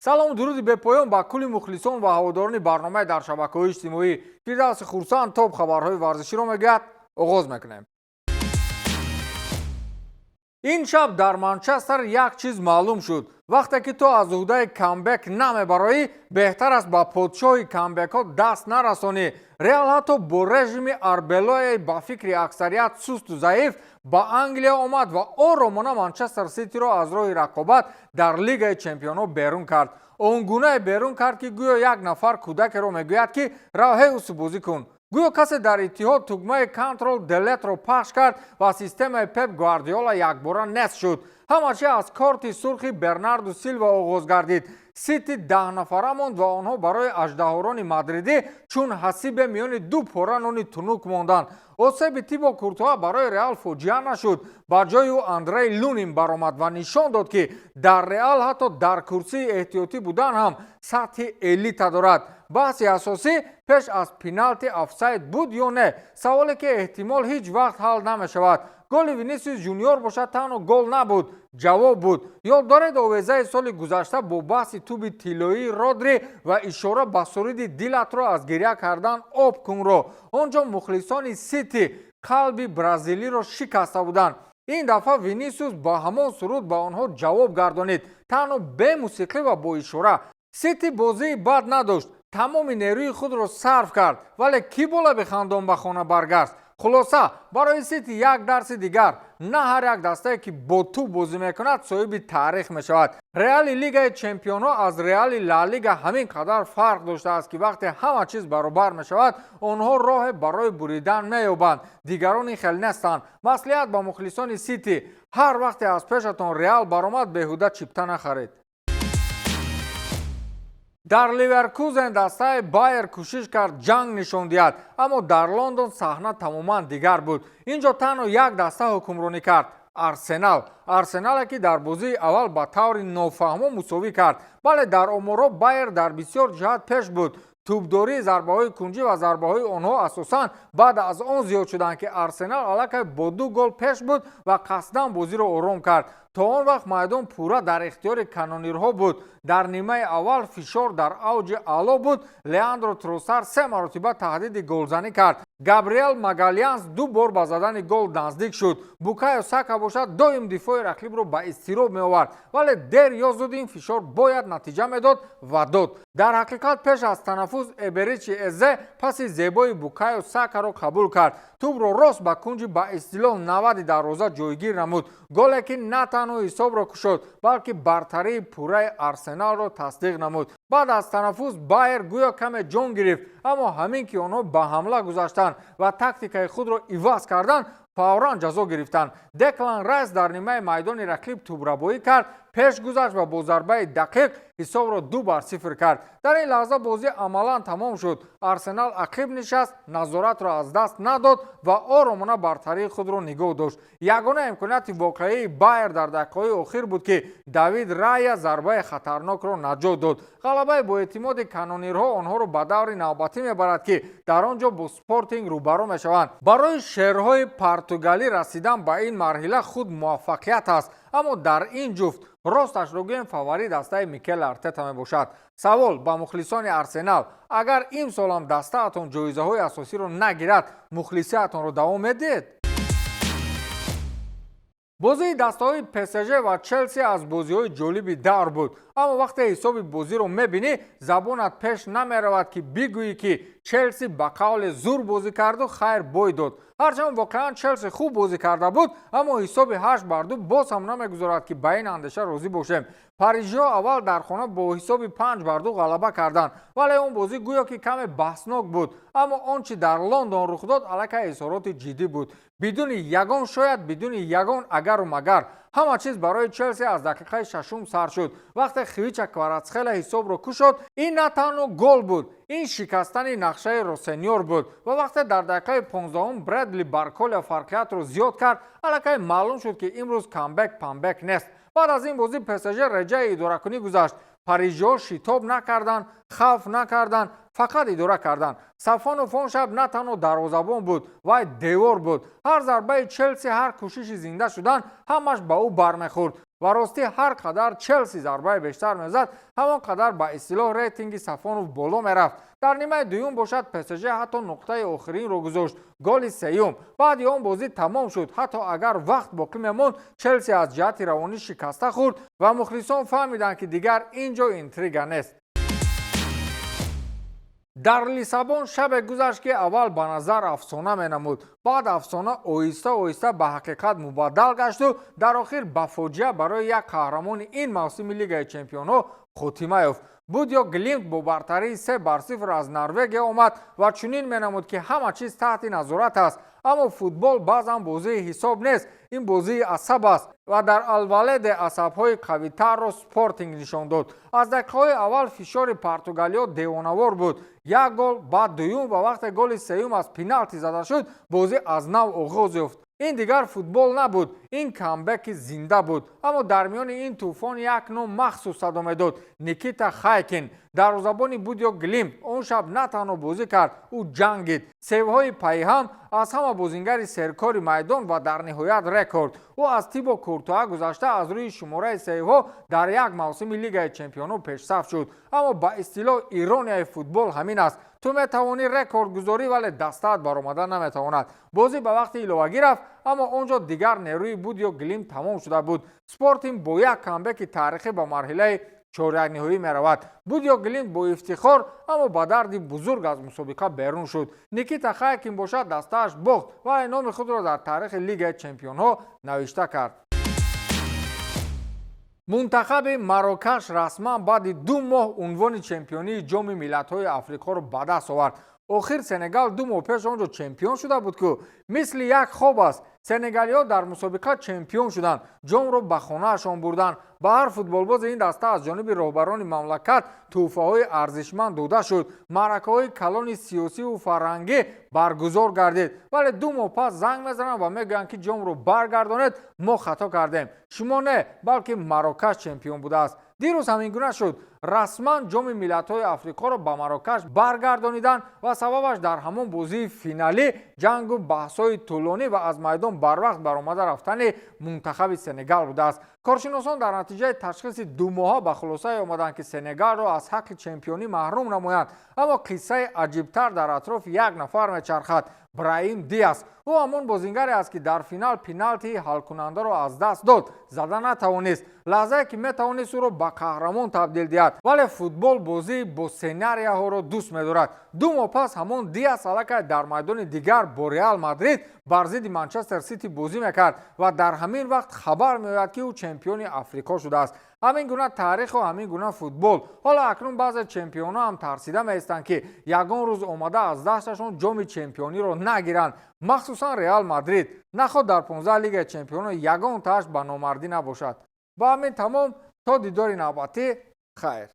Салому дуруди бепоён ба кулли мухлисон ва ҳаводорони барномаи дар шабакаҳои иҷтимоӣ. Фирдавси Хурсанд топ хабарҳои варзиширо мегӯяд. Оғоз мекунем. Ин шаб дар Манчестер як чиз маълум шуд: вақте ки ту аз уҳдаи камбек намебароӣ, беҳтар аст ба подшоҳи камбекҳо даст нарасонӣ. Реал ҳатто бо режими Арбелои ба фикри аксарият сусту заиф ба Англия омад ва оромона Манчестер Ситиро аз роҳи рақобат дар Лигаи чемпионҳо берун кард. Он гунае берун кард, ки гӯё як нафар кӯдакеро мегӯяд, ки рав, ҳеусу бозӣ кун. Гӯё касе дар Иттиҳод тугмаи Control Delete ро пахш кард ва системаи Пеп Гвардиола якбора нест шуд. Ҳама чи аз корти сурхи Бернарду Силва оғоз гардид. Сити 10 нафара монд ва онҳо барои аждаҳорони мадридӣ чун ҳасибе миёни ду пора нони тунук монданд. Осеби Тибо Куртуа барои Реал фоҷиа нашуд. Ба ҷои ӯ Андрей Лунин баромад ва нишон дод, ки дар Реал ҳатто дар курсии эҳтиётӣ будан ҳам сатҳи элита дорад. Баҳси асосӣ: пеш аз пеналти офсайд буд ё не? Саволе, ки эҳтимол ҳеҷ вақт ҳал намешавад. Голи Винисиус Жуниор бошад, танҳо гол набуд, ҷавоб буд. Ёд доред овезаи соли гузашта бо баҳси тӯби тиллоии Родри ва ишора ба суруди «Дилатро аз гиря кардан об кунро»? Он ҷо мухлисони Сити қалби бразилиро шикаста буданд. Ин дафъа Винисиус ба ҳамон суруд ба онҳо ҷавоб гардонид, танҳо бемусиқӣ ва бо ишора. Сити бозии бад надошт, тамоми нерӯи худро сарф кард, вале кӣ бо лаби хандон ба хона баргашт? Хулоса, барои Сити як дарси дигар: на ҳар як дастае, ки бо тӯб бозӣ мекунад, соҳиби таърих мешавад. Реали Лигаи чемпионҳо аз Реали Ла Лига ҳамин қадар фарқ доштааст, ки вақте ҳама чиз баробар мешавад, онҳо роҳе барои буридан меёбанд. Дигарон ин хел нестанд. Маслиҳат ба мухлисони Сити: ҳар вақте аз пешатон Реал баромад, беҳуда чипта нахаред. Дар Ливеркузен дастаи Байер кӯшиш кард ҷанг нишон диҳад, аммо дар Лондон саҳна тамоман дигар буд. Ин ҷо танҳо як даста ҳукмронӣ кард: Арсенал. Арсенале, ки дар бозии аввал ба таври нофаҳмо мусовӣ кард. Бале, дар оморҳо Байер дар бисёр ҷиҳат пеш буд: тӯбдорӣ, зарбаҳои кунҷӣ ва зарбаҳои онҳо асосан баъд аз он зиёд шуданд, ки Арсенал аллакай бо ду гол пеш буд ва қасдан бозиро ором кард. То он вақт майдон пурра дар ихтиёри канонирҳо буд. Дар нимаи аввал фишор дар авҷи аъло буд. Леандро Тросар се маротиба таҳдиди голзанӣ кард, Габриэл Магалянс ду бор ба задани гол наздик шуд, Букайо Сака бошад, доим дифои рақибро ба изтироб меовард. Вале дер ё зуд ин фишор бояд натиҷа медод ва дод. Дар ҳақиқат, пеш аз танаффус Эберичи Эзе паси зебои Букайо Сакаро қабул кард, тӯбро рост ба кунҷи ба истилоҳ 90-и дарвоза ҷойгир намуд. Голе, ки на танҳо ҳисобро кушод, балки бартарии пурраи Арсеналро тасдиқ намуд. Баъд аз танаффус Байер гӯё каме ҷон гирифт, аммо ҳамин ки онҳо ба ҳамла гузаштанд ва тактикаи худро иваз карданд, фавран ҷазо гирифтанд. Деклан Райс дар нимаи майдони рақиб тӯбрабоӣ кард, пеш гузашт ва бо зарбаи дақиқ ҳисобро 2-0 кард. Дар ин лаҳза бозӣ амалан тамом шуд. Арсенал ақиб нишаст, назоратро аз даст надод ва оромона бартарии худро нигоҳ дошт. Ягона имконияти воқеии Байер дар дақиқаҳои охир буд, ки Давид Рая зарбаи хатарнокро наҷот дод. Ғалабаи боэътимоди канонирҳо онҳоро ба даври навбатӣ мебарад, ки дар он ҷо бо Спортинг рӯбарӯ мешаванд. Барои шерҳои португалӣ расидан ба ин марҳила худ муваффақият аст, аммо дар ин ҷуфт, росташро гӯем, фаворит дастаи Микел Артета мебошад. Савол ба мухлисони Арсенал: агар имсолам дастаатон ҷоизаҳои асосиро нагирад, мухлисиатонро давом медиҳед? Бозии дастаҳои ПСЖ ва Челси аз бозиҳои ҷолиби давр буд, аммо вақте ҳисоби бозиро мебинӣ, забонат пеш намеравад, ки бигӯӣ, ки Челси ба қавле зур бозӣ карду хайр бой дод. Ҳарчанд воқеан Челси хуб бозӣ карда буд, аммо ҳисоби 8-2 боз ҳам намегузорад, ки ба ин андеша розӣ бошем. Парижиҳо аввал дар хона бо ҳисоби 5-2 ғалаба карданд, вале он бозӣ гӯё ки каме баҳснок буд. Аммо он чӣ дар Лондон рух дод, аллакай изҳороти ҷиддӣ буд. Бидуни ягон шояд, бидуни ягон агару магар, ҳама чиз барои Челси аз дақиқаи шашум сар шуд, вақте Хвича Кварацхела ҳисобро кушод. Ин на танҳо гол буд, ин шикастани нақшаи Росениор буд. Ва вақте дар дақиқаи 15-ум Бредли Барколя фарқиятро зиёд кард, аллакай маълум шуд, ки имрӯз камбек памбек нест. Баъд аз ин бозӣ ПСЖ реҷаи идоракунӣ гузашт. Парижиҳо шитоб накарданд, хавф накарданд. Фақат идора карданд. Сафонов он шаб на танҳо дарвозабон буд, вай девор буд. Ҳар зарбаи Челси, ҳар кӯшиши зинда шудан, ҳамаш ба ӯ бармехӯрд. Ва ростӣ, ҳар қадар Челси зарбаи бештар мезад, ҳамон қадар, ба истилоҳ, рейтинги Сафонов боло мерафт. Дар нимаи дуюм бошад, ПСЖ ҳатто нуқтаи охиринро гузошт, голи сеюм. Баъди он бозӣ тамом шуд. Ҳатто агар вақт боқӣ мемонд, Челси аз ҷиҳати равонӣ шикаста хӯрд ва мухлисон фаҳмиданд, ки дигар ин ҷо интрига нест. Дар Лиссабон шабе гузашт, ки аввал ба назар афсона менамуд, баъд афсона оҳиста оҳиста ба ҳақиқат мубаддал гашту дар охир ба фоҷиа барои як қаҳрамони ин мавсими Лигаи чемпионҳо хотима ёфт. Будё Глимт бо бартарии 3-0 аз Норвегия омад ва чунин менамуд, ки ҳама чиз таҳти назорат аст. Аммо футбол баъзан бозии ҳисоб нест, ин бозии асаб аст ва дар Алваледе асабҳои қавитарро Спортинг нишон дод. Аз дақиқаҳои аввал фишори португалиҳо девонавор буд. Як гол, баъд дуюм ва вақте голи сеюм аз пеналти зада шуд, бозӣ аз нав оғоз ёфт. Ин дигар футбол набуд, ин камбеки зинда буд. Аммо дар миёни ин тӯфон як ном махсус садо медод: Никита Хайкин, дарвозабони Будё Глимт. Он шаб на танҳо бозӣ кард, ӯ ҷангид. Сейвҳои пайҳам, аз ҳама бозингари серкори майдон ва дар ниҳоят рекорд. Ӯ аз Тибо Куртуа гузашта, аз рӯи шумораи сейвҳо дар як мавсими Лигаи чемпионҳо пешсаф шуд. Аммо, ба истилоҳ, иронияи футбол ҳамин аст: ту метавонӣ рекордгузорӣ, вале дастаат баромада наметавонад. Бозӣ ба вақти иловагӣ рафт, аммо он ҷо дигар нерӯи Будё Глимт тамом шуда буд. Спортинг бо як камбеки таърихӣ ба марҳилаи чорякниҳоӣ меравад. Будё Глимт бо ифтихор, аммо ба дарди бузург аз мусобиқа берун шуд. Никита Хайкин бошад, дастааш бохт, вале номи худро дар таърихи Лигаи чемпионҳо навишта кард. Мунтахаби Марокаш расман баъди 2 моҳ унвони чемпионии Ҷоми миллатҳои Африқоро ба даст овард. Охир Сенегал 2 моҳ пеш он ҷо чемпион шуда буд ку. Мисли як хоб аст: сенегалиҳо дар мусобиқа чемпион шуданд, ҷомро ба хонаашон бурданд, ба ҳар футболбози ин даста аз ҷониби роҳбарони мамлакат тӯҳфаҳои арзишманд дода шуд, маъракаҳои калони сиёсиву фарҳангӣ баргузор гардид. Вале 2 моҳ пас занг мезананд ва мегӯянд, ки ҷомро баргардонед, мо хато кардем. Шумо не, балки Марокаш чемпион будааст. Дирӯз ҳамин гуна шуд. Расман Ҷоми миллатҳои Африқоро ба Марокаш баргардониданд ва сабабаш дар ҳамон бозии финалӣ, ҷангу баҳсҳои тӯлонӣ ва аз майдон барвақт баромада рафтани мунтахаби Сенегал будааст. Коршиносон дар натиҷаи ташхиси думоҳа ба хулосае омаданд, ки Сенегалро аз ҳаққи чемпионӣ маҳрум намоянд. Аммо қиссаи аҷибтар дар атрофи як нафар мечархад: Браим Диас. Ӯ ҳамон бозингаре аст, ки дар финал пеналтии ҳалкунандаро аз даст дод, зада натавонист, лаҳзае ки метавонист ӯро ба қаҳрамон табдил диҳад. Вале футбол бозии бо сценарияҳоро дӯст медорад. 2 моҳ пас ҳамон Диас аллакай дар майдони дигар бо Реал Мадрид бар зидди Манчестер Сити бозӣ мекард ва дар ҳамин вақт хабар меояд, ки ӯ чемпиони Африқо шудааст. Ҳамин гуна таъриху ҳамин гуна футбол. Ҳоло акнун баъзе чемпионҳо ҳам тарсида меистанд, ки ягон рӯз омада аз дасташон ҷоми чемпиониро нагиранд, махсусан Реал Мадрид. Наход дар 15 Лигаи чемпионҳо ягон тааш ба номардӣ набошад. Ба ҳамин тамом, то дидори навбатӣ, хайр.